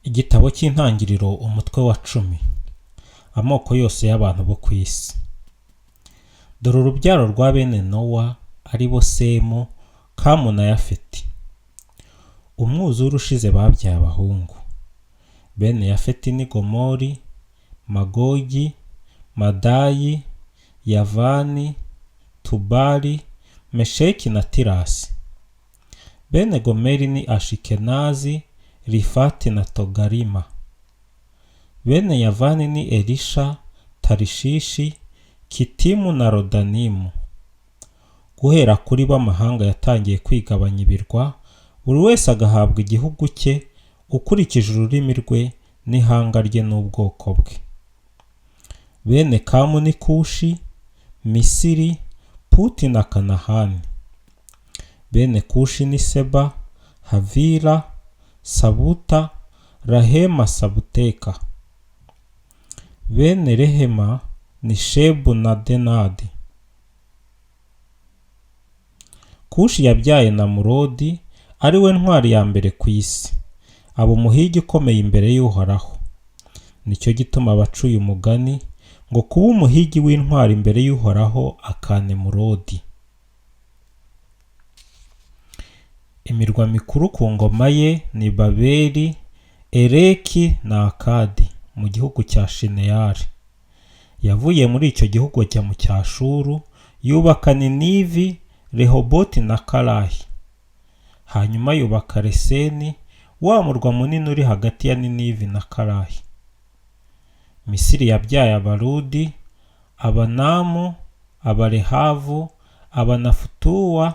Igitabo cy'Intangiriro umutwe wa 10. Amoko yose y'abantu bo ku isi. Dore urubyaro rwa bene Nowa, ari bo Semu, Kamu na Yafeti. Umwuzure ushize babyaye abahungu. Bene Yafeti ni Gomori, Magogi, Madayi, Yavani, Tubali, Mesheki na Tirasi. Bene Gomeri ni Ashikenazi, Rifati na Togarima. Bene Yavani ni Elisha, Tarishishi, Kitimu na Rodanimu. Guhera kuri bo amahanga yatangiye kwigabanya ibirwa, buri wese agahabwa igihugu cye ukurikije ururimi rwe n'ihanga rye n'ubwoko bwe. Bene Kamu ni Kushi, Misiri, Puti na Kanahani. Bene Kushi ni Seba, Havila, Sabuta, Rahema Sabuteka. Bene Rehema ni Shebu na Denadi. Kushi yabyaye Namurodi, ari we ntwari ya mbere ku isi. Aba umuhigi ukomeye imbere y'Uhoraho. Nicyo gituma abacuye umugani ngo kuba umuhigi w'intwari imbere y'Uhoraho akanemurodi. Imirwa mikuru ku ngoma ye ni Babeli, Ereki na Akadi mu gihugu cya Shineyari. Yavuye muri icyo gihugu ajya mu cya Shuru, yubaka Ninivi, Rehoboti na Karahi. Hanyuma yubaka Reseni, wa murwa munini uri hagati ya Ninivi na Karahi. Misiri yabyaye Abaludi, Abanamu, Abarehavu, Abanafutuwa,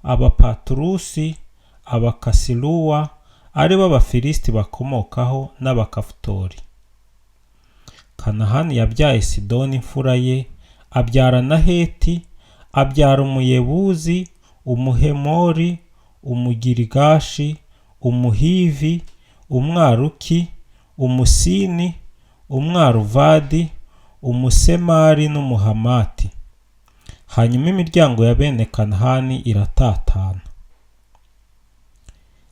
Abapaturusi, Abakasiluwa, ari bo Abafilisiti bakomokaho n'Abakafutori. Kanahani yabyaye Sidoni imfura ye, abyara na Heti, abyara Umuyebuzi, Umuhemori, Umugirigashi, Umuhivi, Umwaruki, Umusini, Umwaruvadi, Umusemari n'Umuhamati. Hanyuma imiryango ya bene Kanahani iratatana.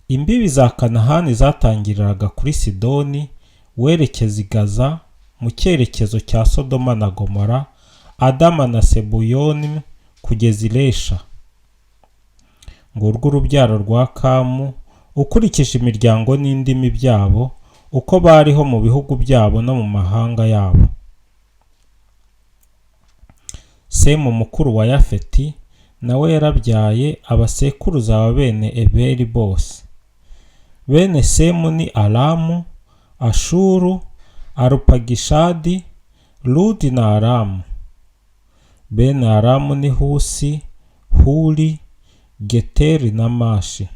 Imbibi za Kanahani zatangiriraga kuri Sidoni werekeza i Gaza mu cyerekezo cya Sodoma na Gomora, Adama na Sebuyoni kugeza i Lesha. Ngurwo urubyaro rwa Kamu ukurikije imiryango n'indimi byabo, uko bariho mu bihugu byabo no mu mahanga yabo. Semu mukuru wa Yafeti nawe yarabyaye abasekuruza ba bene Eberi bose. Bene Semu ni Aramu, Ashuru, Arupagishadi, Ludi na Aramu. Bene Aramu ni Husi, Huri, Geteri na Mashi.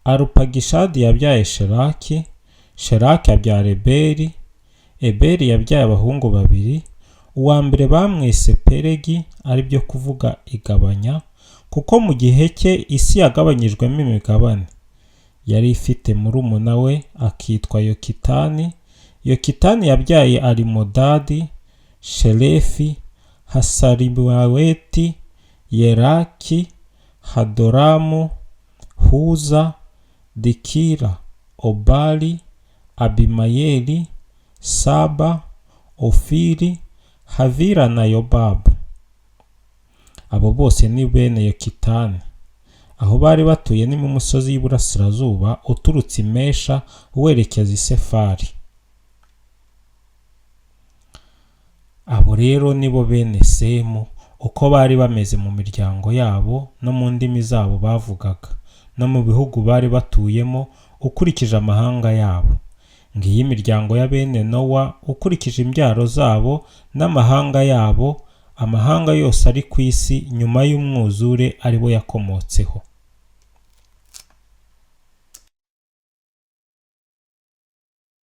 Arupagishadi yabyaye Sheraki, Sheraki abyara Eberi, Eberi yabyaye abahungu babiri, uwa mbere bamwise Pelegi ari byo kuvuga igabanya, kuko mu gihe cye isi yagabanyijwemo imigabane. Yari ifite murumuna we akitwa Yokitani. Yokitani yabyaye Alimodadi, Shelefi, Hasarimaweti, Yeraki, Hadoramu, Huza, Dikira, Obali, Abimayeli, Saba, Ofiri, Havila na Yobabu. Abo bose ni bene Yokitani. Aho bari batuye ni mu musozi y'iburasirazuba uturutse i Mesha werekeza i Sefari. Abo rero ni bo bene Semu, uko bari bameze mu miryango yabo no mu ndimi zabo bavugaga, no mu bihugu bari batuyemo ukurikije amahanga yabo. Ngiyi imiryango ya bene Nowa ukurikije imbyaro zabo n'amahanga yabo, amahanga yose ari ku isi nyuma y'umwuzure ari bo yakomotseho.